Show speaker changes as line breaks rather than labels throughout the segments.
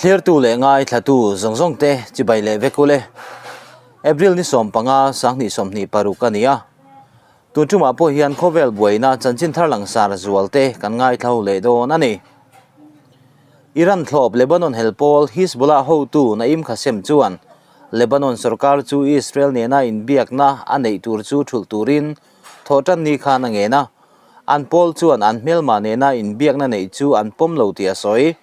Thlirtu leh ngaithlatu zawng zawng te chibai leh vek ule. April ni 15 2026 a ni a. Tun tumah pawh hian khawvel buaina chanchin thar langsar zual te kan ngaithla ho leh dawn a ni. Iran thlawp Lebanon hel pawl Hizbollah hotu Naim Qassem chuan Lebanon sorkar chu Israel nena inbiakna a neih tur chu thulh turin thawhtan ni khan a ngen a. An pawl chuan an hmelma nena inbiakna neih chu an pawm lo tih a sawi.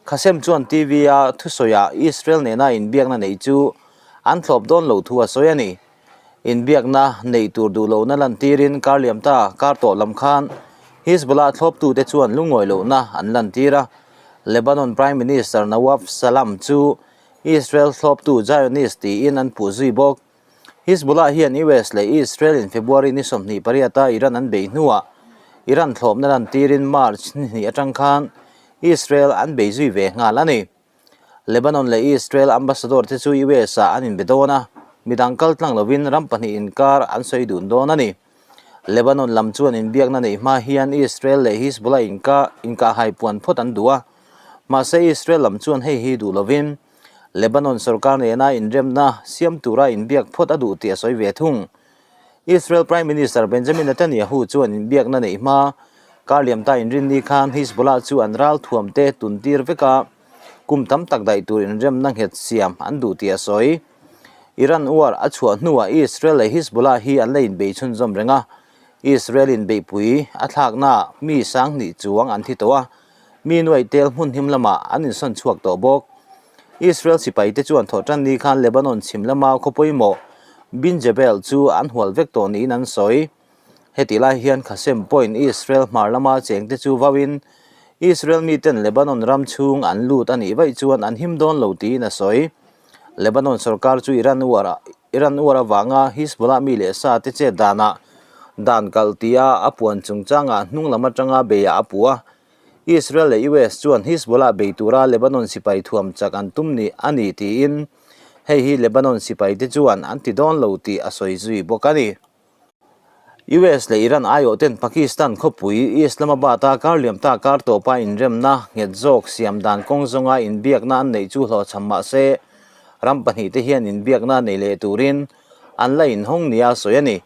Qassem chuan TV-a thusawiah Israel nena inbiakna neih chu an thlawp dawn lo thu a sawi a ni. Inbiakna neih tur duh lohna lantirin kar liam ta kar tawh lam khan Hizbollah thlawptute chuan lungawi lohna an lantir a. Lebanon Prime Minister Nawaf Salam chu Israel thlawptu Zionist tiin an puh zui bawk. Hizbollah hian US leh Israel in February ni 28 a Iran an bei hnuah Iran thlawpna lantirin March ni hnih atang khan Israel an bei zui ve nghal a ni. Lebanon leh Israel ambassador te chu US ah an inbe dawn a, midang kal tlang lovin ram pahnih inkar an sawi dun dawn a ni. Lebanon lam chuan inbiakna neih hma hian Israel leh Hizbollah inka inkahhai puan phawt an duh a, mahse Israel lam chuan hei hi duh lovin Lebanon sorkar nena inremna siam tura inbiak phawt a duh tih a sawi ve thung. Israel Prime Minister Benjamin Netanyahu chuan inbiakna neih hma kar liam ta inrinni khan Hizbollah chu an ral thuam te tun tir vek a, kum tam tak daih tur inremna nghet siam an duh tih a sawi. Iran war a chhuah hnuah Israel leh Hizbollah hi an la inbei chhunzawm reng a, Israel in beihpui a thlaknaah mi 2000 chuang an thi tawh a, mi nuaih tel hmun him lamah an insawn chhuak tawh bawk. Israel sipaite chuan thawhtan ni khan Lebanon chhim lama khaw pawimawh Bin Jebel chu an hual vek tawh niin an sawi. Heti lai hian Qasem pawhin Israel hmar lama chengte chu vauin Israel miten Lebanon ram chhung an lut a nih vaih chuan an him dawn lo tiin a sawi. Lebanon sorkar chu Iran war Iran war avanga Hizbollah mi leh sa te chet danah dan kalh tia a puan chungchangah hnung lam atanga beiah a puh a. Israel leh US chuan Hizbollah bei tura Lebanon sipai thuam chak an tum ni a ni tiin hei hi Lebanon sipaite chuan an ti dawn lo tih a sawi zui bawk a ni. US leh Iran aiawh ten Pakistan khawpui Islamabad-a kar liam ta kar tawpa inremna nghet zawk siam dan kawng zawnga inbiakna an neih chu hlawhchham mah se ram pahnihte hian inbiakna nei leh turin an la inhawng nia sawi a ni.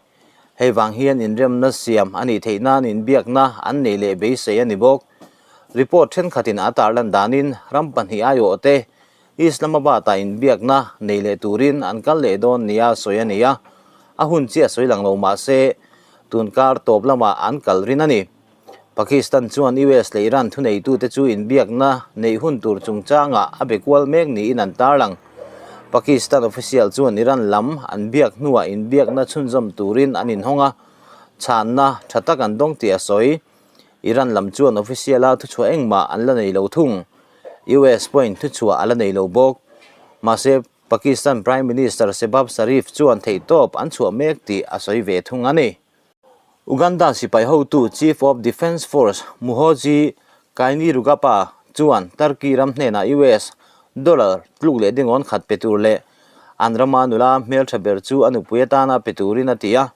Hei vang hian inremna siam a nih theih nan inbiakna an nei leh beisei a ni bawk. Report thenkhatin a tarlan danin ram pahnih aiawhte Islamabad-ah inbiakna nei leh turin an kal leh dawn nia sawi a ni a, a hun chiah sawi lang lo mah se tun kar tawp lamah an kal rin a ni. Pakistan chuan US leh Iran thuneitute chu inbiakna neih hun tur chungchangah a be kual mek niin an tarlang. Pakistan official chuan Iran lam an biak hnuah inbiakna chhunzawm turin an inhawng a, chhanna tha tak an dawng tih a sawi. Iran lam chuan official-a thuchhuah engmah an la nei lo thung. US pawhin thuchhuah a la nei lo bawk. Mahse, Pakistan Prime Minister Shehbaz Sharif chuan theihtawp an chhuah mek tih a sawi ve thung a ni. Uganda sipai hotu Chief of Defence Force Muhoozi Kainerugaba chuan Turkey ram hnenah US dollar tluk leh dingawn khat pe tur leh an rama nula hmeltha ber chu a nupui atana pe turin a ti a.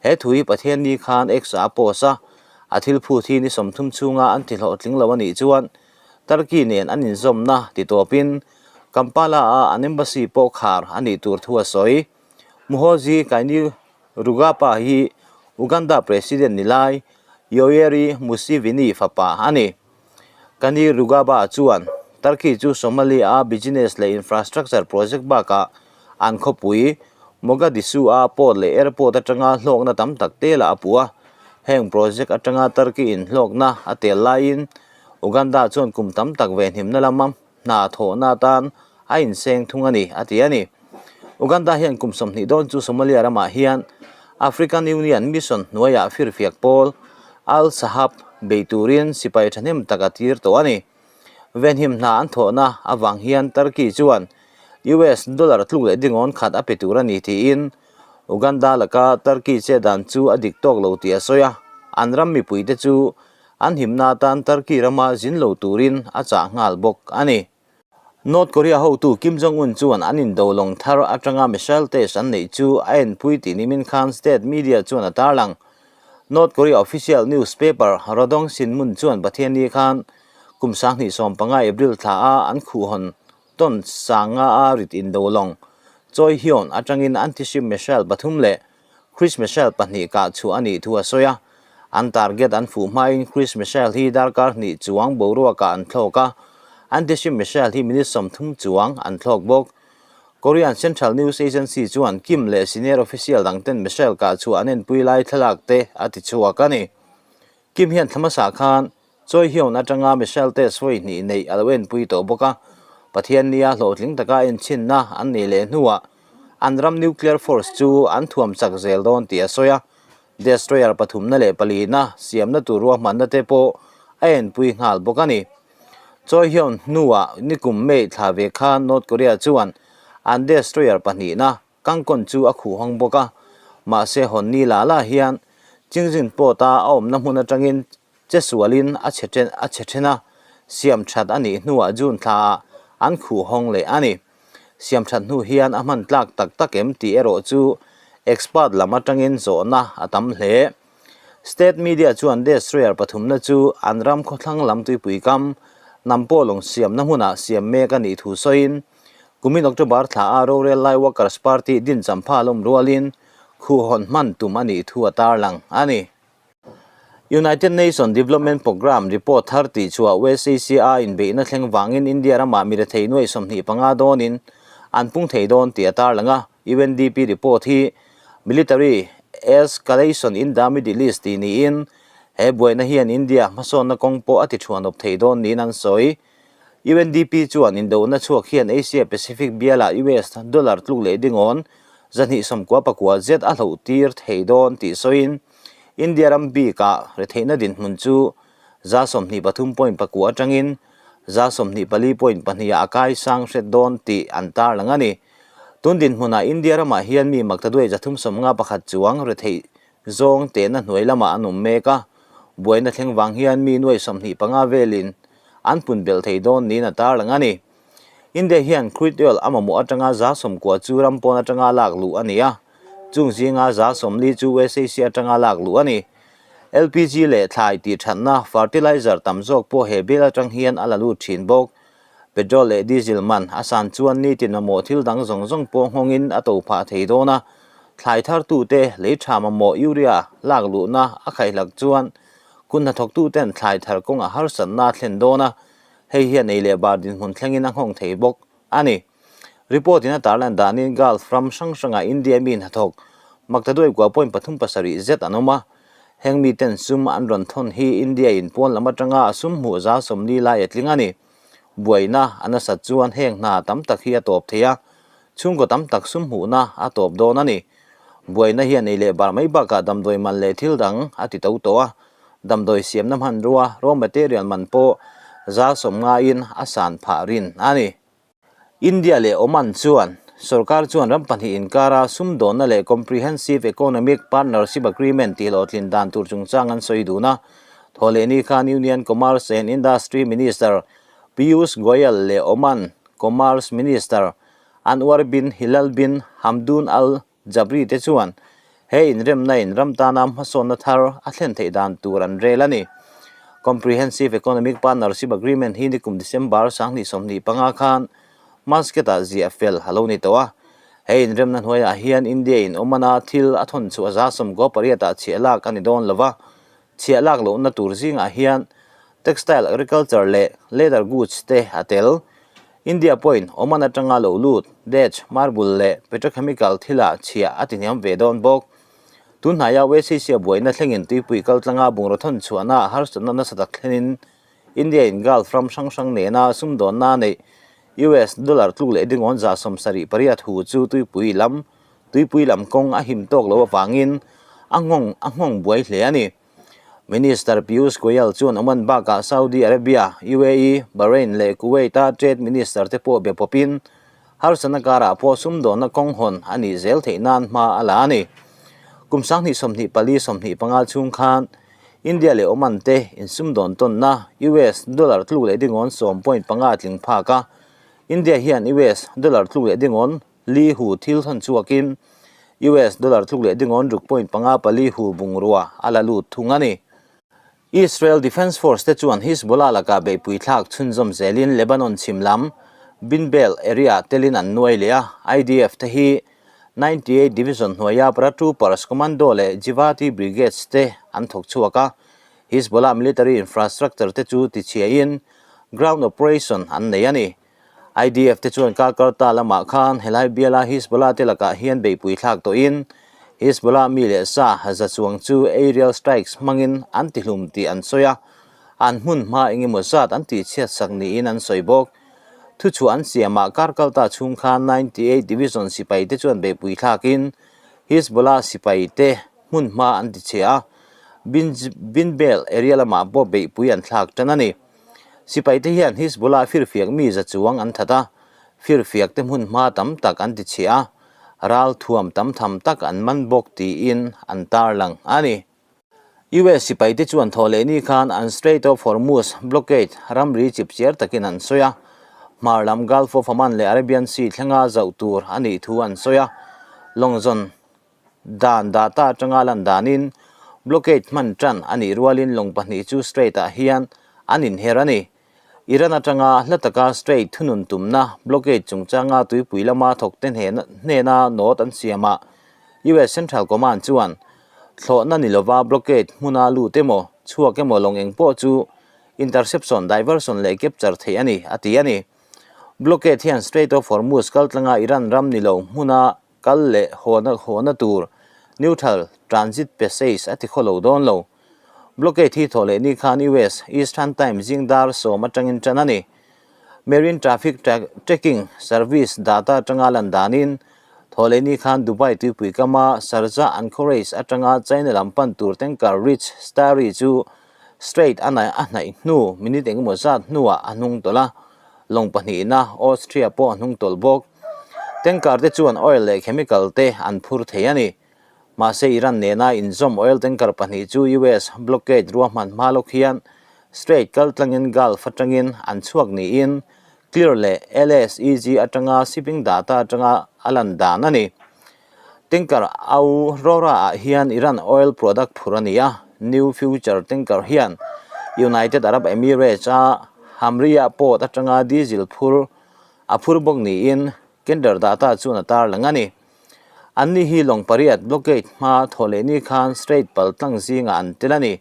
He thu hi Pathian ni khan X ah a post a, a thil phut hi ni 30 chhunga an ti hlawhtling lo a nih chuan Turkey nen an inzawmna ti tawpin Kampala a an embassy pawh khar a nih tur thu a sawi. Muhoozi Kainerugaba hi Uganda President ni lai Yoweri Museveni fapa a ni. Kainerugaba chuan Turkey chu Somalia a business leh infrastructure project bakah an khawpui Mogadishu a port leh airport atanga hlawkna tam tak te lah a puh a. Heng project atanga Turkey in hlawkna a tel laiin Uganda chuan kum tam tak venhimna lama hna thawhna atan a inseng thung a ni, a ti a ni. Uganda hian kum 20 dawn chu Somalia ramah hian African Union mission hnuaiah firfiak pawl Al-Shabaab bei turin sipai thahnem tak a tir tawh a ni. Venhim hna an thawhna avang hian Turkey chuan US dollar tluk leh dingawn khat a pe tur a ni tiin Uganda laka Turkey che dan chu a dik tawk lo tih a sawi a, an ram mipuite chu an himna atan Turkey rama zin lo turin a chah nghal bawk a ni. North Korea hotu Kim Jong-un chuan an indo lawng thar atanga missile test an neih chu a enpui tih nimin khan state media chuan a tarlang. North Korea official newspaper Rodong Sinmun chuan Pathianni khan kum 2015 April thla a an khuh hawn. Ton sanga a rit indo lawng Choi Hyeon atangin anti-ship missile pathum leh Cruise missile pahnih kah chhuah a nih thu a sawi a. An target an fuh hmain cruise missile hi darkar hnih chuang boruakah an thlawk a, anti-ship missile hi minute 30 chuang an thlawk bawk. Korean Central News Agency chuan Kim leh senior official dangten missile kah chhuah an enpui lai thlalak te a ti chhuak a ni. Kim hian thla hmasa khan Choi Hyeon atanga missile test vawi hnih neih a lo enpui tawh bawk a, Pathian nia hlawhtling taka enchhinna an neih leh hnuah an ram nuclear force chu an thuam chak zel dawn tih a sawi a, destroyer pathumna leh palina siamna tur ruahmanna te pawh a enpui nghal bawk a ni. Choi Hyeon hnuah nikum May thla ve khan North Korea chuan an destroyer pahnihna Kangkawn chu a khuh hawng bawk a, mahse hawn ni la la hian Chingjin pawt a a awmna hmun atangin che sualin a chhe then a chhe then a, siam that a nih hnuah June thla ah an khuh hawng leh a ni. Siam that hnu hian a hman tlak tak tak em tih erawh chu expert lam atangin zawhna a tam hle. State media chuan destroyer pathumna chu an ram khawthlang lam tuipui kam Nampo lawng siamna hmunah siam mek a nih thu sawiin Kumin October thla a rorel lai Workers Party din champha lawm rualin khuhhawn hman tum a nih thu a tarlang a ni. United Nations Development Programme report thar tih chhuah West Asia-a inbeihna thleng vangin India ramah mi rethei nuaih 25 dawnin an pung thei dawn tih a tarlang a. UNDP report hi Military Escalation in the Middle East tih niin he buaina hian India hmasawnna kawng pawh a ti thuanawp thei dawn niin an sawi. UNDP chuan indona chhuak hian Asia Pacific bialah US dollar tluk leh dingawn 299 zet a hloh tir thei dawn tih sawiin India ram bikah retheihna dinhmun chu 23.9 atangin 24.2 ah a kai sang hret dawn tih an tarlang a ni. Tun dinhmunah India ramah hian mi maktaduai 351 chuang retheih Zawng tehna hnuai lamah an awm mek a, buaina thleng vang hian mi nuai 25 velin an pun belh thei dawn niin a tarlang a ni. India hian crude oil a mamawh atanga 90% chu ram pawn atanga lak luh a ni a, chung zinga 40% chu West Asia atanga lak luh a ni. LPG leh thlai tih thatna fertilizer tam zawk pawh he bial atang hian a la lut thin bawk. Petrol leh diesel man a san chuan nitin mamawh thil dang zawng zawng pawh nghawngin a to phah thei dawn a, thlai thartute lei tha mamawh urea lak luhna a khaihlak chuan kun hnathawktuten thlai thar kawngah harsatna a thlen dawn a, hei hian ei leh bar dinhmun thlengin a nghawng thei bawk a ni. Report in a tarlan danin Gulf ram hrang hrangah India mi hnathawk maktaduai kua point pathum pasarih zet an awm a, heng miten sum an rawn thawn hi India in pawn lam atanga a sum hmuh 40% lai a tling a ni. Buaina a nasat chuan heng hna tam tak hi a tawp thei a, chhungkaw tam tak sum hmuhna a tawp dawn a ni. Buaina hian ei leh bar mai bakah damdawi man leh thil dang a ti to tawh a, damdawi siamna hmanrua, raw material, man pawh 90%-in a san phah rin a ni. India leh Oman chuan sorkar chuan ram pahnih inkara sumdawnna leh Comprehensive Economic Partnership Agreement tih hlawhtlin dan tur chungchang an sawi dun a. Thawhlehni khan Union Commerce and Industry Minister Piyush Goyal leh Oman Commerce Minister Anwar bin Hilal bin Hamdun Al Jabri te chuan he inremna in ram tana hmasawnna thar a thlen theih dan tur an rel a ni. Comprehensive Economic Partnership Agreement hi nikum December 2025 khan Muscat-ah ziah fel a lo ni tawh a. He inremna hnuaiah hian India in Oman-a thil a thawn chhuah 98%-ah chhiah lak a ni dawn lo va, chhiah lak lohna tur zingah hian textile, agriculture leh leather goods te a tel. India pawhin Oman atanga lo lut, dech, marble leh petrochemical thilah chhiah a tihniam ve dawn bawk. Tun hnaia West Asia buaina thlengin tuipui kaltlanga bungraw thawn chhuahna harsatna nasa tak thlenin India in Gulf ram hrang hrang nena sumdawnna neih US dollar tluk leh dingawn 78% hu chu tuipui lam tuipui lam kawng a him tawk lo avangin a nghawng a nghawng buai hle a ni. Minister Piyush Goyal chuan Oman bakah Saudi Arabia, UAE, Bahrain leh Kuwait-a Trade Minister te pawh be pawpin harsatna karah pawh sumdawnna kawng hawn a nih zel theih nan hma a la a ni. Kum 2024 25 chhung khan India leh Oman te insumdawn tawnna US dollar tluk leh dingawn 10.5 tling phak a, India hian US dollar tluk leh dingawn li hu thil thawn chhuakin US dollar tluk leh dingawn ruk point panga pali hu bungrua a la lut thung a ni. Israel Defence Force te chuan Hizbollah lakah beihpui thlak chhunzawm zelin Lebanon chhim lam Bint Bel area telin an nuai leh a, IDF te hi 98 Division hnuaia Paratroopers Commando leh Givati Brigades te an thawk chhuak a, Hezbollah military infrastructure te chu tichhiain ground operation an nei a ni. IDF te chuan Karkarta lamah khan helai biala Hezbollah te lakah hian beihpui thlak tawhin Hezbollah mi leh sa za chuang chu aerial strikes hmangin an tihlum tih an sawi a, an hmun hma engemaw zat an tihchhiat sak niin an sawi bawk. Thuchhuah an siamah Karkalta chhung khan 98 Division sipai te chuan beihpui thlakin Hezbollah sipai te hmun hma an tichhe a, Bin Bel area lamah pawh beihpui an thlak tan a ni. Sipai te hian Hizbullah firfiak mi za chuang an that a, firfiak te hmun hma tam tak an ti chhia a, ral thuam tam tham tak an man bawk tiin an tarlang a ni. US sipai te chuan thaw leh ni khan an Strait of Hormuz blockade ramri chipchiar takin an sawi a, hmar lam Gulf of Oman leh Arabian Sea thlenga zauh tur a nih thu an sawi a, lawngzawn Dan data atanga lan danin blockade hman tan a nih rualin lawng pahnih chu strait-ah hian an inher a ni. Iran atanga hla taka strait thunun tumna blockade chungchanga tuipui lama thawkte hnena note an siamah US Central Command chuan thlawhna ni lova blockade hmuna lut emaw chhuak emaw lawng eng pawh chu interception, diversion leh capture theih a ni, a ti a ni. Blockade hian Strait of Hormuz kaltlanga Iran ram ni lo hmuna Kal leh hawna hawna tur neutral transit passage a ti khaw lo dawn lo. Blockade hi thawh leh ni khan US Eastern Time zing dar sawm atangin tan a ni. Marine Traffic Tracking Service data atanga lan danin thawh leh ni khan Dubai tuipui kama Sharjah Anchorage atanga China lam pan tur tanker Rich Starry chu Strait a a hnaih hnu minute engemaw zat hnuah a hnung tawlh a, lawng pahnihna Austria pawh a hnung tawlh bawk. Tanker te chuan oil leh chemical te an phur thei a ni. Mahse Iran nena inzawm oil tanker pahnih chu US blockade ruahman hma lawk hian Strait kal tlangin Gulf atangin an chhuak niin Clear leh LSEG atanga shipping data atanga a lan dan a ni. Tanker Aurora ah hian Iran oil product phur a ni a, New Future tanker hian United Arab Emirates a Hamriya port atanga diesel phur a phur bawk niin Kender data chuan a tarlang a ni. Anni hi lawng pariat blockade hma thawh leh ni khan Strait pal tlang zingah an tel a ni.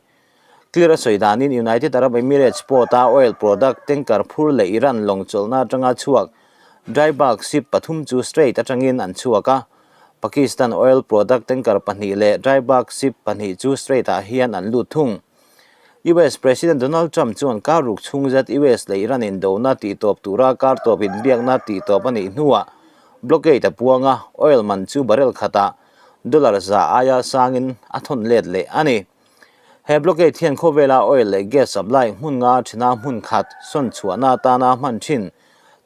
Clear a sawi danin United Arab Emirates port-a oil product tanker phur leh Iran lawng chawlhna atanga chhuak dry bulk ship pathum chu Strait atangin an chhuak a. Pakistan oil product tanker pahnih leh dry bulk ship pahnih chu Strait-ah hian an lut thung. US President Donald Trump chuan kar ruk chhung zet US leh Iran indona tihtawp tura kar tawp inbiakna tihtawp a nih hnuah blockade a puang a, oil man chu barrel khatah dollar za aia sangin a thawn let leh a ni. He blockade hian khawvela oil leh gas supply hmun nga thina hmun khat sawn chhuahna atana hman thin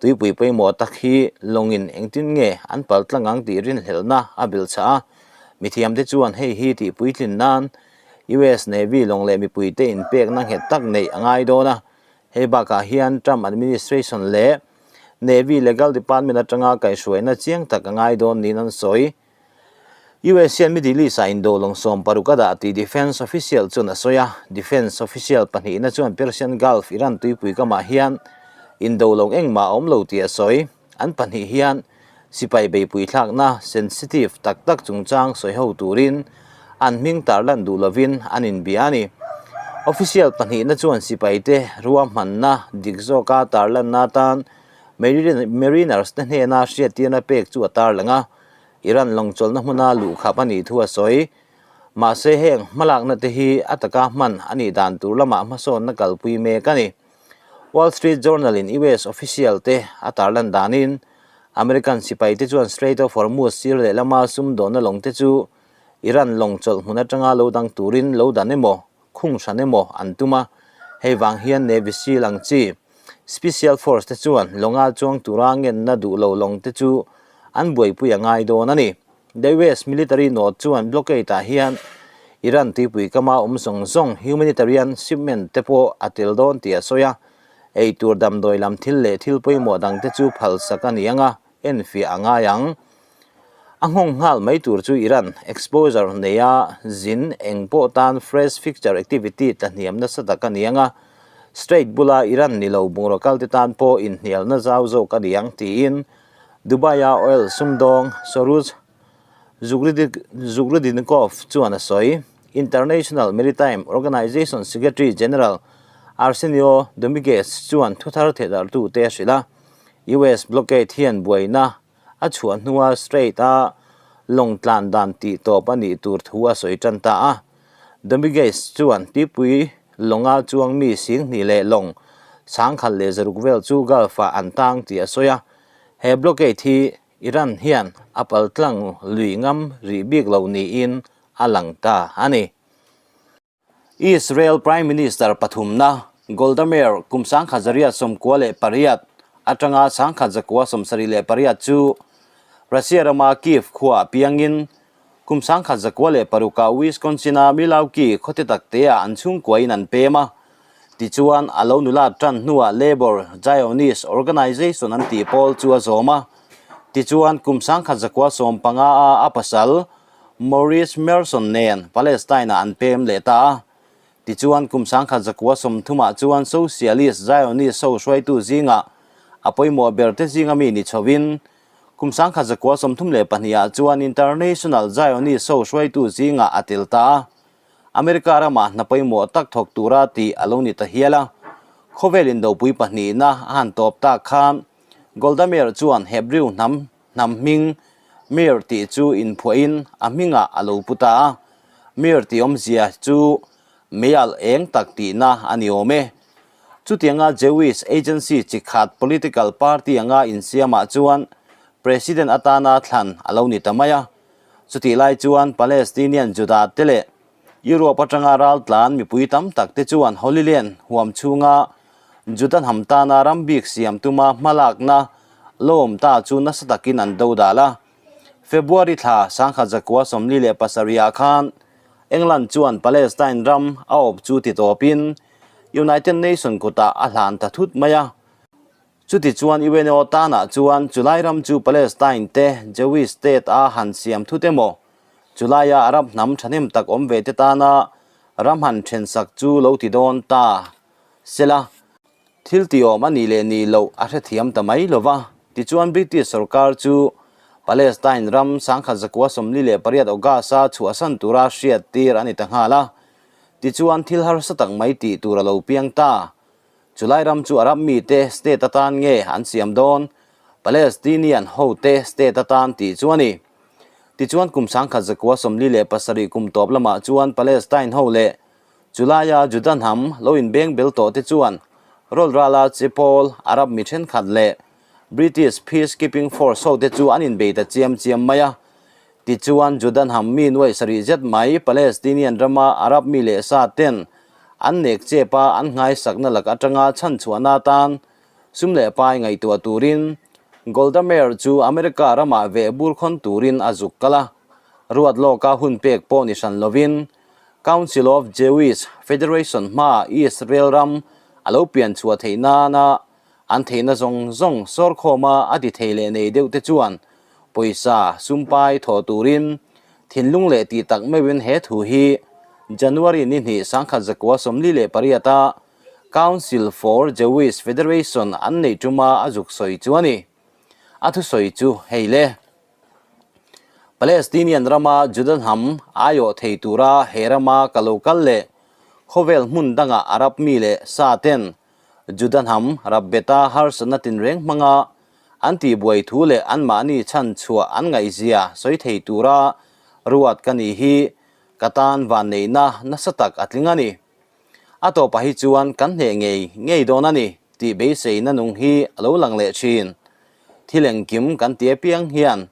tuipui pawimawh tak hi lawngin engtin nge an pal tlang ang tih rinhlelhna a bilhchah a, mithiamte chuan hei hi tihpuitlin nan US Navy lawng leh mipuite inpekna nghet tak neih a ngai dawn a, hei bakah hian Trump administration leh Navy Legal Department atanga kaihhruaina chiang tak a ngai dawn niin an sawi. US hian Middle East-ah indo lawng 60 a dah tih defence official chuan a sawi a, defence official pahnihna chuan Persian Gulf Iran tuipui kamah hian indo lawng engmah a awm lo tih a sawi. An pahnih hian sipai beipui thlakna sensitive tak tak chungchang sawi ho turin an hming tarlan duh lovin an inbia a ni. Official pahnihna chuan sipaite ruahmanna dik zawka tarlanna atan Mariners te hnena hriattirna pek chu a tarlang a, Iran lawngchawlhna hmuna luhkhap a nih thu a sawi. Mahse heng hmalakna te hi a taka hman a nih dan tur lamah hmasawnna kalpui mek a ni. Wall Street Journal in US official te a tarlan danin American sipai te chuan Strait of Hormuz sir lehlama sumdawnna lawng te chu Iran lawng chawlh hmun atanga lo dang turin lo dan emaw, khung hran emaw an tum a, hei vang hian Navy Seal ang chi Special Force te chuan lawnga chuang tura ngenna duh lo lawng te chu an buaipui a ngai dawn a ni. The US military note chuan blockade ah hian Iran tuipui kama awm zawng zawng humanitarian shipment te pawh a tel dawn tih a sawi a, ei tur damdawi lam thil leh thil pawimawh dang te chu phalsak a ni ang a, enfiah a ngai ang. A nghawng nghal mai tur chu Iran exposure neia zin eng pawh tan fresh fixture activity tlahniam nasa tak a ni ang a. Strait bula Iran ni lo bungraw kalte tan pawh inhnialna zau zawk a ni ang tiin Dubai-a oil sumdawng Soroush Zugridinkov chuan a sawi. International Maritime Organization Secretary General Arsenio Dominguez chuan thuthar thehdarhtute a hrilh a, US blockade hian buaina a chhuah hnua Strait-a lawng tlan dan tih tawp a nih tur thu a sawi tan ta a. Dominguez chuan tuipui lawnga chuang mi 2000 leh lawng 1006 vel chu Gulf-ah an tang tih a sawi a. He blockade hi Iran hian a paltlang lui ngam rih bik lo niin a lang ta a ni. Israel Prime Minister pathumna Golda Meir kum 1998 atanga 1978 chu Russia rama Kyiv khuaah piangin kum 1906-ah Wisconsin-a Milwaukee khawte takteah an chhungkuain an pem a. Tichuan, a lo nula tan hnuah Labour Zionist Organization an tih pawl chu a zawm a. Tichuan, kum 1915-a a pasal Maurice Merson nen Palestine-ah an pem leh ta a. Tichuan, kum 1930-ah chuan Socialist Zionist ho hruaitu zingah a pawimawh berte zinga mi ni chhovin, kum 1932-ah chuan International Zionist ho hruaitu zingah a tel ta a. America ramah hna pawimawh tak thawk tura tih a lo ni ta hial a. Khawvel indopui pahnihna a han tawp tak khan Golda Meir chuan Hebrew hnam Hnam hming Mir tih chu inphuahin a hmingah a lo pu ta a, Mir tih awmzia chu meialh eng tak tihna a ni awm e. Chutianga Jewish Agency chi khat political party anga insiamah chuan President atana thlan a lo ni ta mai a. Chutih lai chuan Palestinian Juda te leh Europe atanga raltlan mipui tam tak te chuan Holy Land huam chhunga Juda hnam tana ram bik siam tuma hmalakna lawm ta chu nasa takin an do dal a. February thla 1947 ah khan England chuan Palestine ram a awp chu ti tawpin United Nation kutah a hlan ta thut mai a. Chutichuan UNO tanah chuan chulai ram chu Palestine te Jewish state a han siam thut emaw, chulaia Arab hnam thahnem tak awm ve te tana ram han thensak chu lo ti dawn ta sela, thil tiawm a nih leh nih loh a hrethiam ta mai lova. Tichuan British sorkar chu Palestine ram 1948 August-a chhuahsan tura hriat tir a ni ta nghal a. Tichuan thil harsa tak mai tih tur a lo piang ta. Chulai ram chu Arab mite state atan nge an siam dawn? Palestinian hote state atan tih chu a ni. Tichuan kum 1947 kum tawp lamah chuan Palestine ho leh chulaia Juda hnam lo inbeng bel tawh te chuan rawlrala che pawl Arab mi thenkhat leh British Peacekeeping Force hote chu an inbei ta chiam chiam mai a. Tichuan Juda hnam mi nuaih sarih zet mai Palestinian rama Arab mi leh sa ten an nek chep a, an nghaisakna lak atanga chhanchhuahna atan sum leh pai ngaihtuah turin Golda Meir chu America ramah veh bur khawn turin a zuk kal a. Ruat lawka hun pek pawh ni hran lovin Council of Jewish Federation hmaa Israel ram a lo pian chhuah theih nana an theihna zawng zawng sawrkhawma a ti thei leh nei deuh te chuan pawisa sumpai thawh turin Thinlung leh tih tak meuhin he thu hi January ni hnih 1948 a Council for Jewish Federation an neih tuma a zuk sawi chu a ni. A thusawi chu hei le. Palestinian rama Juda hnam aiawh thei tura he rama ka lo kal leh khawvel hmun danga Arab mi leh sa ten Juda hnam Rabbeta harsatna tinreng hmanga An tihbuai thu leh anmahni chhan chhuah an ngaihzia sawi thei tura ruat ka nih hi ka tan vanneihna nasa tak a tling a ni. A tawpah hi chuan kan hneh ngei ngei dawn a ni tih beiseina nung hi a lo lang leh thin. Thil engkim kan ti apiang hian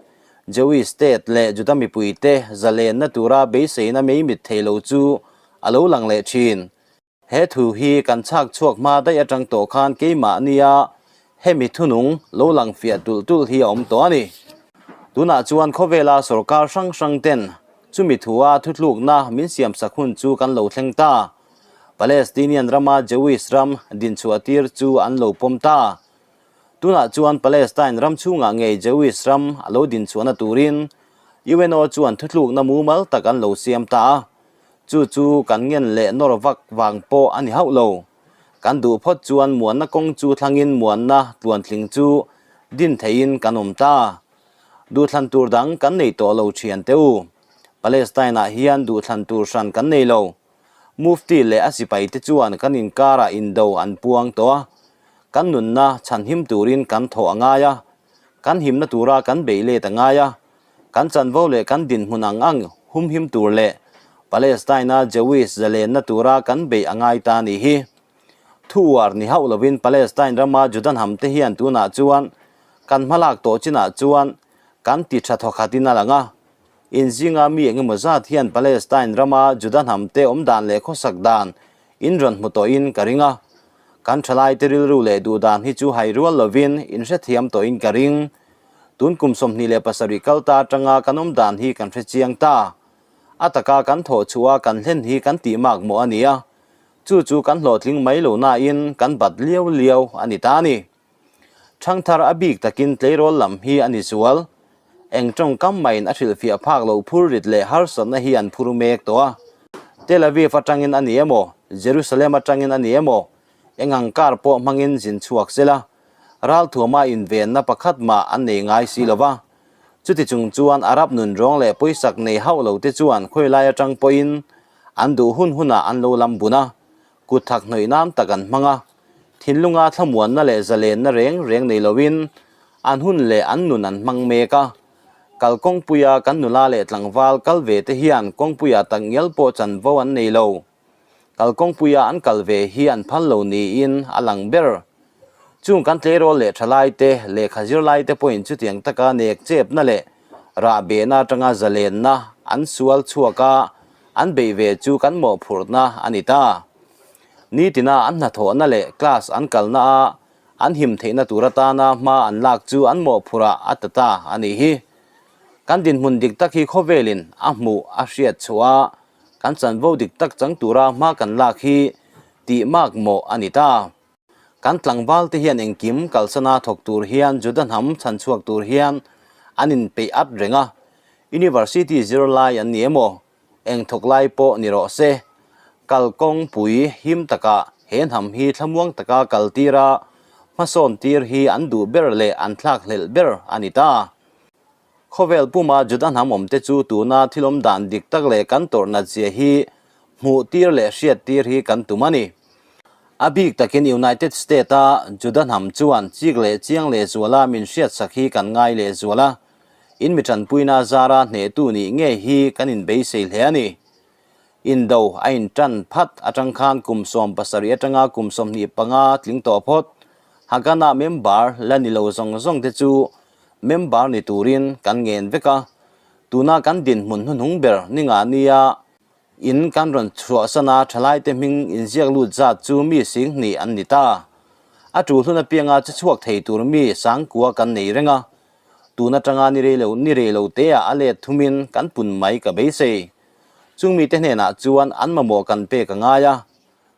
Jewish state leh Juda mipuite zalenna tura beiseina meimit thei lo chu a lo lang leh thin. He thu hi kan chhak chhuak hma daih atang tawh khan keimah nia hemi thunung lo lang fiah tulh tulh hi a awm tawh a ni. Tunah chuan khawvela sorkar hrang hrang ten chumi thua thutlukna min siamsak hun chu kan lo thleng ta. Palestinian rama Jewish ram dinchhuah tir chu an lo pawm ta. Tunah chuan Palestine ram chhungah ngei Jewish ram a lo dinchhuahna turin UNO chuan thutlukna mumal tak an lo siam ta a. Chu chu kan ngen leh nawr vak vang pawh a ni hauh lo. Kan duh phawt chuan muanna kawng chu thlangin muanna tluantling chu din theihin kan awm ta. Duhthlan tur dang kan nei tawh lo thian teh u. Palestine-ah hian duhthlan tur hran kan nei lo. Mufti leh a sipaite chuan kan inkarah indo an puang tawh a, kan nunna chhanhim turin kan thawh a ngai a, kan himna tura kan beih let a ngai a, kan chanvo leh kan dinhmun ang ang humhim tur leh Palestine-a Jewish zalenna tura kan beih a ngai ta nih hi. Thu uar ni hauh lovin Palestine rama Juda hnamte hian tunah chuan kan hmalak tawh chinah chuan kan ti tha thawkhatin a lang a. Inzinga mi engemaw zat hian Palestine rama Juda hnamte awm dan leh khawsak dan in rawn hmu tawhin ka ring a. Kan thalaite rilru leh duh dan hi chu hai rual lovin in hrethiam tawhin ka ring. Tun kum 27 kal ta atanga kan awm dan hi kan hrechiang ta. A taka kan thawh chhuah a kan hlen hi kan tih mak mawh a ni a. Chu chu kan hlawhtling mai lo nain kan bat liau liau a ni ta a ni. Thangthar a bik takin tleirawl lam hi a ni zual. Eng tawngkam maiin a hrilhfiah phak lo phur rit leh harsatna hi an phur mek tawh a. Tel Aviv atangin a ni emaw, Jerusalem atangin a ni emaw, eng ang kar pawh hmangin zin chhuak sela, ralthuama invenna pakhat mah an nei ngai si lo va. Chuti chung chuan Arab nunrawng leh pawisak nei hauh lo te chuan khawilai atang pawhin an duh hun hunah an lo lam bun a, Kut thak hnawih nan tak an hmang a, thinlunga thlamuanna leh zalenna reng reng nei loin an hun leh an nun an hmang mek a. Kal kawngpuia kan nula leh tlangval kal ve te hian kawngpuia tak ngial pawh chanvo an nei lo. Kal kawngpuia an kal ve hi an phal lo niin a lang ber. Chung kan tleirawl leh thalaite, lehkha zirlaite pawhin chutiang taka nek chepna leh rahbehna atanga zalenna an sual chhuak a, An beih ve chu kan mawhphurhna a ni ta. Nitina an hnathawhna leh class an kalna a an him theihna tur atana hma an lak chu an mawhphurhah a ta ta a nih hi. Kan dinhmun dik tak hi khawvelin a hmuh a hriat chhuah a, kan chanvo dik tak chang tura hma kan lak hi tih mak mawh a ni ta. Kan tlangval te hian engkim kalsana thawk tur hian Juda hnam chhan chhuak tur hian an inpeih at reng a, University zirlai an ni emaw, eng thawk lai pawh ni rawh se, kal kawng pui him taka he hnam hi thlamuang taka kal tir a, hmasawn tir hi an duh ber leh an thlak hlelh ber a ni ta. Khawvel puma Juda hnam awmte chu tuna thil awm dan dik tak leh kan tawrh nat zia hi hmuh tir leh hriat tir hi kan tum a ni. A bik takin United State-a Juda hnam chuan chik leh chiang lehzuala min hriatsak hi kan ngai lehzual a, in mi tanpuina zara hnehtu nih ngei hi kan inbeisei hle a ni. Indo a intan phat atang khan kum 17 atanga kum 25 tling tawh phawt Haganah member la ni lo zawng zawng te chu member ni turin kan ngen vek a, tuna kan dinhmun hnuhnung ber ni nga nia In kan rawn chhuahsan a, thalaite hming inziak lut zat chu mi 2000 an ni ta. A tul hun apianga che chhuak thei tur mi sangkua kan nei reng a, tun atanga ni rei lo ni rei lo teah a let thumin kan pun mai ka beisei. Chung mite hnenah chuan an mamawh kan pek a ngai a,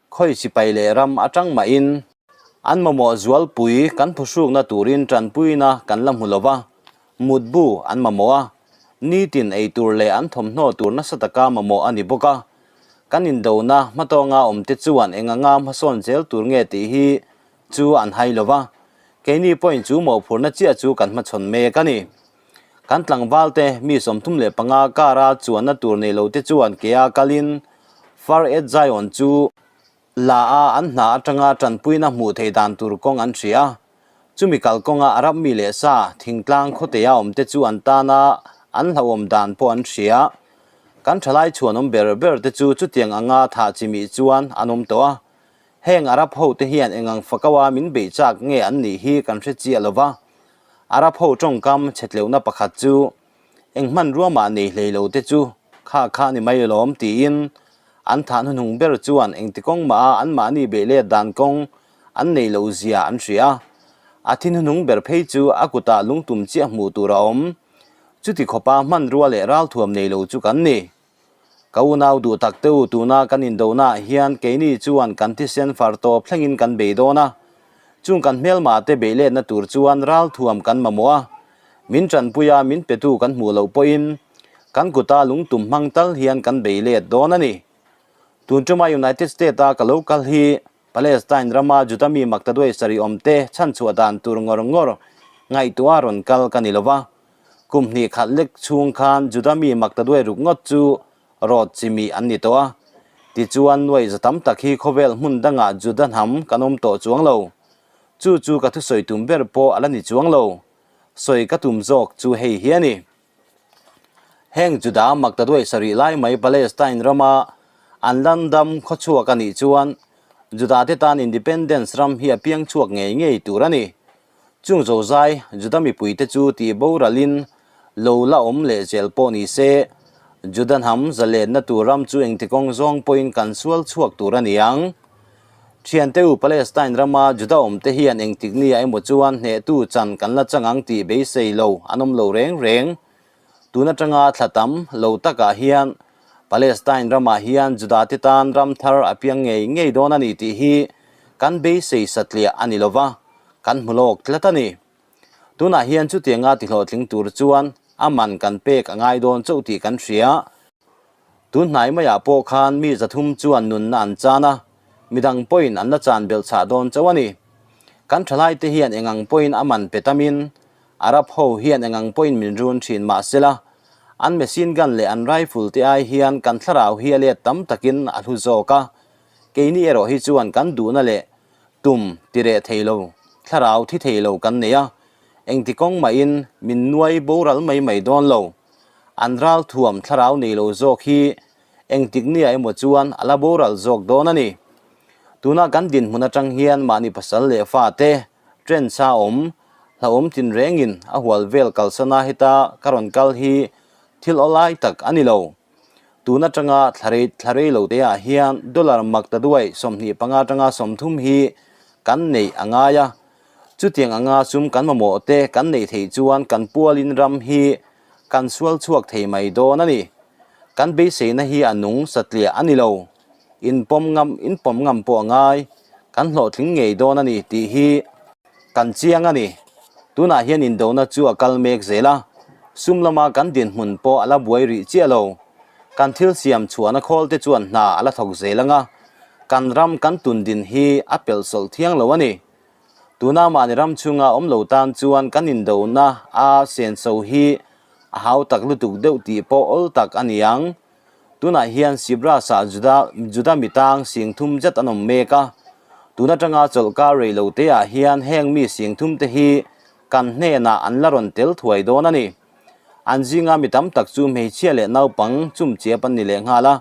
khawi sipai leh ram atang mahin an mamawh zualpui kan phuhrukna turin tanpuina kan la hmu lo va. Mutbu an mamawh a, nitin ei tur leh an thawmhnaw tur nasa taka mamawh a ni bawk a. Kan indona hmatawnga awmte chuan eng anga hmasawn zel tur nge tih hi chu an hai lo va, keini pawhin chu mawhphurhna chiah chu kan hmachhawn mek a ni. Kan tlangvalte mi 35 kara chuanna tur nei lote chuan kea kalin Far East Zion chu La a an hna atanga tanpuina hmuh theih dan tur kawng an hria a. Chumi kalkawnga Arab mi leh sa, thingtlang khawteia awmte chu an tana an hlauhawm dan pawh an hria. Kan thalai chhuanawm ber ber te chu chutiang anga thah chimih chuan an awm tawh a. Heng Arab ho te hian engang fakaua min beih chak nge an nih hi kan hre chiah lo va. Arab ho tawngkam chhetleuhna pakhat chu Eng hmanrua mah nei hlei lo te chu kha kha ni mai alawm tiin an thah hnuhnung ber chuan engti kawng mah a anmahni beih let dan kawng an nei lo zia an hria. A thi hnuhnung ber phei chu a kutah lungtum chiah hmuh tur a awm. Chuti khawpa hmanrua leh ralthuam nei lo chu kan ni. Ka unau duh tak te u tuna kan indonaah hian keini chuan kan thisen far tawp thlengin kan bei dawn a. Chung kan hmelmah te beih letna tur chuan ralthuam kan mamawh a. Min tanpui a min petu kan hmuh loh pawhin kan kuta lungtum hmang tal hian kan bei let dawn a ni. Tun tuma United State a ka lo kal hi. Palestine rama Juda mi maktaduai sarih awmte chhanchhuah dan tur ngawr ngawr ngaihtuah rawn kal ka ni lo va. Kum hnih khat lek chhung khan Juda mi maktaduai ruk ngawt chu rawt chimih an ni tawh a. Tichuan, nuai za tam tak hi khawvel hmun dangah Juda hnam kan awm tawh chuang lo. Chu chu ka thusawi tum ber pawh a la ni chuang lo. Sawi ka tum zawk chu hei hi a ni. Heng Juda maktaduai sarih lai mai Palestine rama an landam khawchhuak a nih chuan Juda te tan independence ram hi a piang chhuak ngei ngei tur a ni. Chung zozai Juda mipuite chu tih boralin lo la awm leh zel pawh ni se, Juda hnam zalenna tur ram chu engtikawng zawng pawhin kan sual chhuak tur a ni ang. Thiante u Palestine rama Juda awmte hian engtik nia emaw chuan hnehtu chan kan la chang ang tih beisei lo an awm lo reng reng. Tun atanga thla tam lo takah hian Palestine ramah hian Juda te tan ram thar a piang ngei ngei dawn a ni tih hi kan beisei satliah a ni lova, kan hmu lawk tlat a ni. Tunah hian chutianga tihlawhtling tur chuan a man kan pek a ngai dawn chauh tih kan hria. Tun hnai maiah pawh khan mi 300 chuan nunna an chan a, midang pawhin an la chan belh chhah dawn chauh a ni. Kan thalaite hian engang pawhin a man pe tamin Arab ho hian engang pawhin min run thin mah sela, an machine gun leh an rifle te ai hian kan thlarau hi a let tam takin a hlu zawk a, keini erawh hi chuan kan duhna leh tum ti reh thei lo, thlarau thi thei lo kan nei a, engti kawng mahin min nuai boral mai mai dawn lo. An ral thuam thlarau nei lo zawk hi engtik nia emaw chuan a la boral zawk dawn a ni. Tuna kan dinhmun atang hian mahni pasal leh fate Trends a awm, hlauhawm tinrengin a hual vel kalsana heta ka rawn kal hi thil awlai tak a ni lo. Tun atanga thlarei thlarei lo te ah hian dollar mak ta duai 25 atanga 30 hi kan neih a ngai a. Chutiang anga sum kan mamawh te kan neih theih chuan kan pualin ram hi kan sual chhuak thei mai dawn a ni. Kan beiseina hi a nung satliah a ni lo. Inpawm ngam inpawm ngam pawh a ngai, kan hlawhtling ngei dawn a ni tih hi kan chiang a ni. Tunah hian indona chu a kal mek zel a, sum lama kan dinhmun pawh a la buai rih chiah lo. Kan thil siam chhuahna khawl te chuan hna a la thawk zel ang a, kan ram kan tun din hi a pelh sawlh thiang lo a ni. Tuna mahni ram chhunga awm lo tan chuan kan indona a senso hi a hau tak lutuk deuh tih pawh awl tak a ni ang. Tunah hian Sibras-ah Juda Juda mi tang 30,000 zet an awm mek a. Tun atanga chawlhkar rei lo teah hian heng mi 30,000 te hi kan hnenah an la rawn tel thuai dawn a ni. An zinga mi tam tak chu hmeichhia leh naupang chumchiap an ni leh nghal a.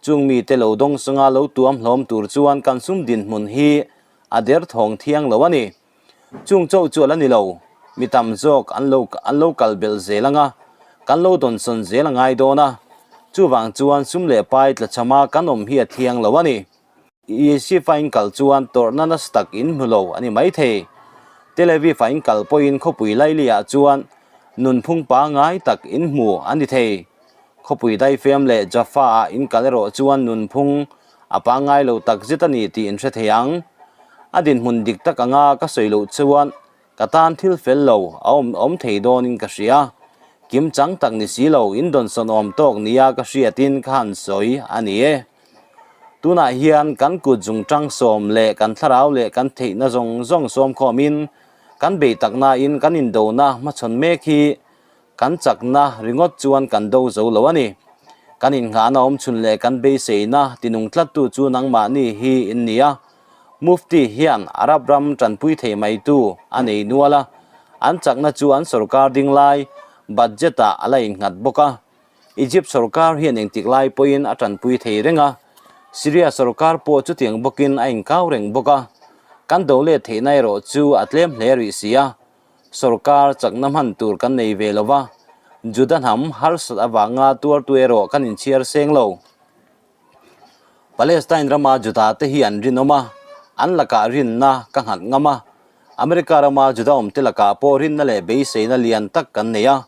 Chung mite lo dawng sanga lo tuam hlawm tur chuan kan sum dinhmun hi a derthawng thiang lo a ni. Chung chauh chu a la ni lo, mi tam zawk an lo an lo kal belh zel ang a, kan lo dawnsawn zel a ngai dawn a, chuvang chuan sum leh pai tlachhama kan awm hi a thiang lo a ni. Yeshiva in kal chuan tawrhna nasa tak in hmu lo a ni maithei. Tel Aviv ah in kal pawhin khawpui laili ah chuan nunphung pangngai tak in hmu a ni thei. Khawpui daifem leh Jaffa ah in kal erawh chuan nunphung a pangngai lo tak zet a ni tih in hre thei ang. A dinhmun dik tak anga ka sawi loh chuan ka tan thil fel lo a awm awm thei dawnin ka hria. Kim chang tak ni si lo in dawnsawn awm tawk nia ka hriatin ka han sawi a ni e. Tunah hian kan kut zungtang sawm leh kan thlarau leh kan theihna zawng zawng sawmkhawmin kan bei taknain kan indona hmachhawn mek hi Kan chakna ringawt chuan kan do zo lo a ni. Kan innghahna awm chhun leh kan beiseina tinung tlattu chu nangmahni hi in ni a. Mufti hian Arab ram tanpui thei maitu a nei nual a, an chakna chu an sorkar ding lai budget-ah a la innghat bawk a. Egypt sorkar hian engtik lai pawhin a tanpui thei reng a, Syria sorkar pawh chutiang bawkin a inkau reng bawk a. Kan do let theihna erawh chu a tlem hle rih si a. Sorkar chakna hman tur kan nei ve lo va, Juda hnam harsat avanga tuartu erawh kan inchhiar seng lo. Palestine rama Juda te hi an rinawm a, an lakah rinna ka nghat ngam a. America rama Juda awmte lakah pawh rinna leh beiseina lian tak kan nei a,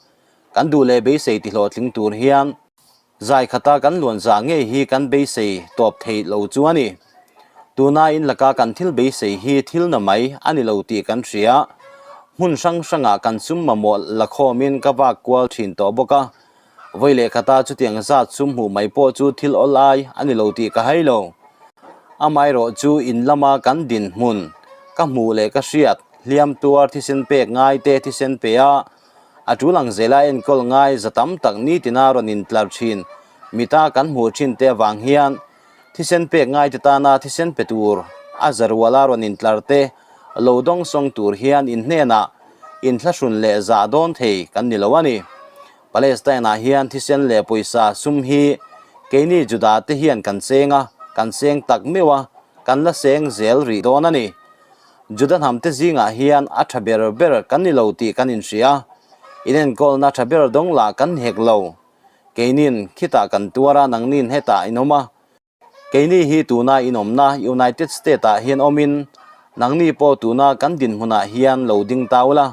kan duh leh beisei tihlawhtling tur hian Zai khata kan luan zah ngei hi kan beisei tawp theih lo chu a ni. Tuna in laka kan thil beisei hi thil na mai a ni lo tih kan hria. Hmun hrang hrangah kan sum mamawh la khawmin ka vak kual thin tawh bawk a. Vawi leh khata chutiang zat sum hmuh mai pawh chu thil awlai a ni lo tih ka hai lo. Amaherawhchu in lama kan dinhmun ka hmuh leh ka hriat hliam tuar thisen pek ngai te thisen pe a, a tul ang zela enkawl ngai za tam tak nitina rawn intlar thin mita kan hmuh thin te avang hian thisen pek ngai te tana thisen pe tur a za ruala rawn intlar te lo dawng sawng tur hian in hnenah inthlahrun leh zah dawn thei kan ni lo a ni. Palestine-ah hian thisen leh pawisa sum hi keini Juda-te hian kan cheng a, kan seng tak meuh a, kan la seng zel rih dawn a ni. Juda hnamte zingah hian a tha ber ber kan ni lo tih kan inhria. Inenkawlna tha ber dawng lah kan hek lo. Keinin khitah kan tuar a, nangnin hetah in awm a. Keini hi tuna inawmna United State-ah hian awmin, nangni pawh tuna kan dinhmunah hian lo ding ta ula.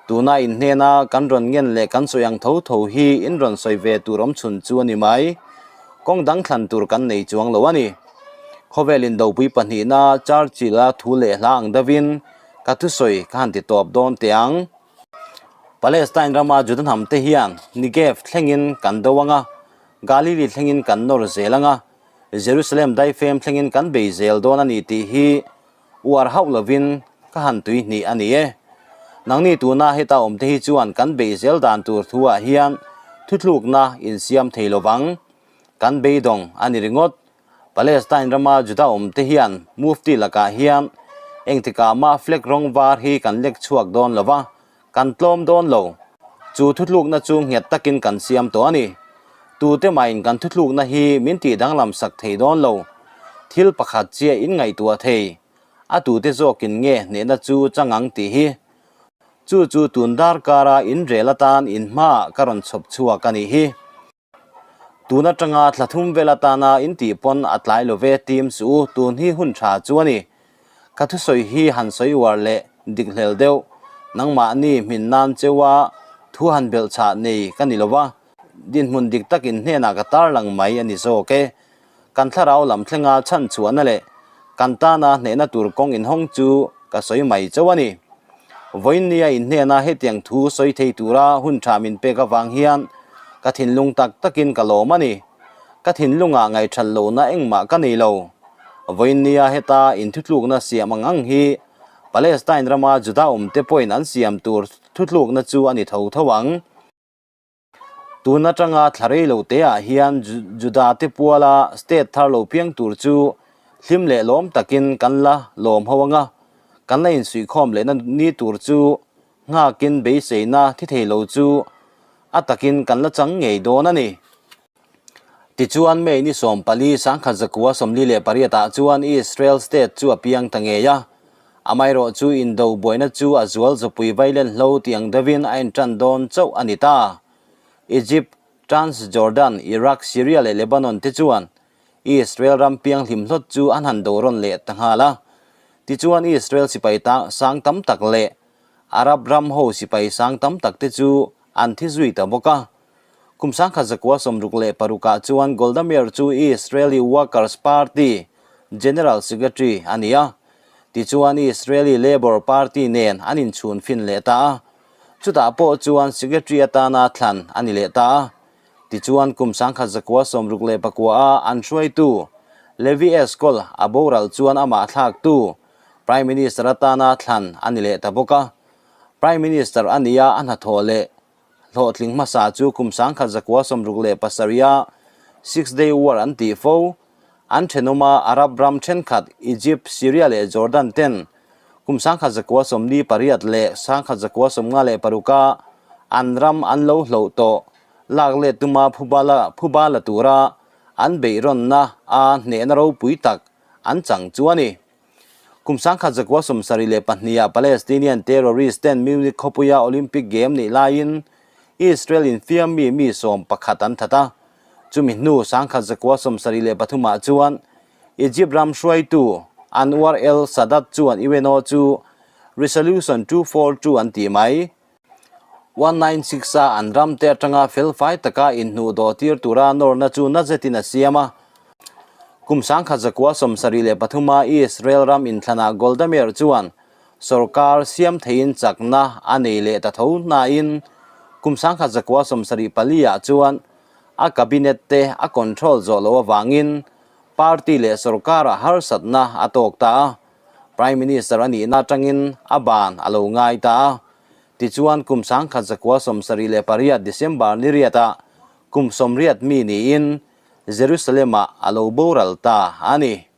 Tuna inhnena kan rawn ngen leh kan sawi ang tho tho hi in rawn sawi ve tur awmchhun chu a ni mai. Kawng dang thlan tur kan nei chuang lo a ni. Khawvel indopui pahnihna Churchill-a thu leh hla ang deuhin ka thusawi ka han ti tawp dawn teh ang. Palestine rama Juda hnamte hian Negev thlengin kan do ang a, Galili thlengin kan nawr zel ang a, Jerusalem daifem thlengin kan bei zel dawn a ni tih hi uar hauh lovin ka han tui hnih a ni e. Nangni tuna heta awmte hi chuan kan bei zel dan tur thuah hian thuthlukna insiam thei lovang. Kan beidawng a ni ringawt. Palestine rama Juda awmte hian Mufti lakah hian engtikah mah flag rawng var hi kan lek chhuak dawn lova, Kan tlawm dawn lo. Chu thuthlukna chu nghet takin kan siam tawh a ni. Tute mahin kan thuthlukna hi min tih danglam sak thei dawn lo. Thil pakhat chiah in ngaihtuah thei. A tute zawkin nge hnehna chu chang ang tih hi. Chu chu tun darkara in rel atan in hmaah ka rawn chhawp chhuak a nih hi. Tun atanga thla thum vel atana in tih pawn a tlai lo ve team chu u tun hi hun tha chu a ni. Ka thusawi hi han sawi uar leh dik hlel deuh. Nangmahni hmin nan cheua thu han belh chhah nei ka ni lo va, dinhmun dik tak in hnenah ka tarlang mai a ni zawk e. Kan thlarau lam thlenga chhan chhuahna leh kan tana hnehna tur kawng inhawng chu ka sawi mai chauh a ni. Vawiinnia inhnena hetiang thu sawi thei tura hun tha min pek avang hian ka thinlung tak takin ka lawm a ni. Ka thinlungah ngaihṭhat lohna engmah ka nei lo. Vawiinnia heta inthutlukna siam ang ang hi Palestine rama Juda awmte pawhin an siam tur thutlukna chu a ni tho tho ang. Tun atanga thla rei lo te ah hian Juda te puala state thar lo piang tur chu hlim leh lawm takin kan la lawm ho anga, kan la insuihkhawm lehna ni tur chu nghakin beiseina thi thei lo chu a takin kan la chang ngei dawn a ni. Tichuan May ni 14 1948 ah chuan Israel state chu a piang ta ngei a, amaherawh chu indo buaina chu a zual zawpui vailen hlo tih ang deuhin a intan dawn chauh a ni ta. Egypt, Transjordan, Iraq, Syria leh Lebanon te chuan Israel ram pianghlim hlawt chu an han do rawn leh ta nghal a. Tichuan Israel sipai sang tam tak leh Arab ram ho sipai sang tam tak te chu an thi zui ta bawk a. Kum 1966ah chuan Golda Meir chu Israeli Workers Party General Secretary a ni a. Tichuan Israeli Labour Party nen an inchhun fin leh ta a. Chutah pawh chuan Secretary atana thlan a ni leh ta a. Tichuan kum 1969-a an hruaitu Levi Eshkol a boral chuan amah thlaktu Prime Minister atana thlan a ni leh ta bawk a. Prime Minister a nia a hnathawh leh Hlawhtling hmasa chu kum 1967-a Six Day War an tih fo. An thenawma Arab ram thenkhat Egypt, Syria leh Jordan ten kum 1948 leh 1956-a an ram an lo hloh tawh lak let tuma phuba la tura an beihrawnna a hnehna ropui tak an chang chu a ni. Kum 1972-ah Palestinian terrorist ten Munich khawpuia Olympic game nih laiin Israel infiam mi mi 11 an that a. Chumi hnu 1973-ah chuan Egypt ram hruaitu Anwar el Sadat chuan UNO chu Resolution 242 an tih mai. 196 a an ram te atanga felfai taka inhnuh dawh tir tura nawrna chu na zetin a siam a. Kum 1973 a Israel ram inthlanah Golda Meir chuan sorkar siam theiin chakna a nei leh ta tho hnain kum 1974 ah chuan a cabinet te a control zawh loh avangin Party leh sorkarah harsatna a tawk ta a, Prime Minister a nihna atangin a ban a lo ngai ta a. Tichuan kum 1978 December ni riatah kum 80 mi niin Jerusalem-ah a lo boral ta a ni.